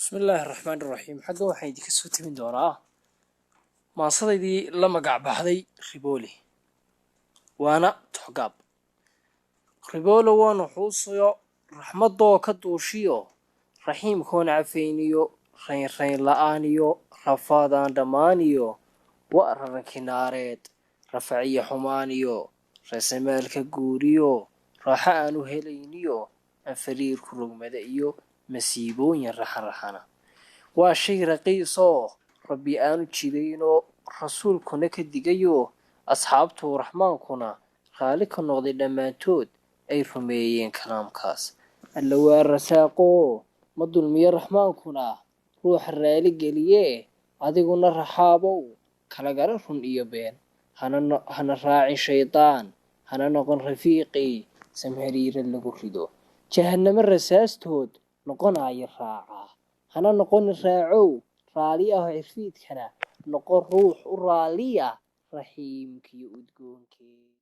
Bismillaahi raxmaani raxiim. Xagga waxaan idinka soo tebin doonaa maasadaydii la magac baxday Ribooli, waana toxgaab. Riboolo waa nuxuusiyo raxmadoo ka duushiyo raxiimkoon cafayniyo raynrayn la-aaniyo rafaadaan dhammaaniyo wa rarankii naareed rafaciyo xumaaniyo rasamaalka guuriyo raaxo aan u helayniyo anfariirku rogmada iyo masiibooyin raxan raxana. Waa shay raqiisoo Rabbi aanu jidaynoo rasuulkuna ka digayo, asxaabtuu raxmaankuna raalli ka noqday, dhammaantood ay rumeeyeen kalaamkaas. Alla waa rasaaqoo ma dulmiyo raxmaankuna ruuxa raali geliyee. Adiguna raxaabow kala gara run iyo been, hana raacin shaydaan, hana noqon rafiiqii samhariira lagu rido jahannamo rasaastood noqonaya raaca. Hana noqonin raacow raali aho cirfiidkana noqon ruux u raaliya raxiimkiyo udgoonkee.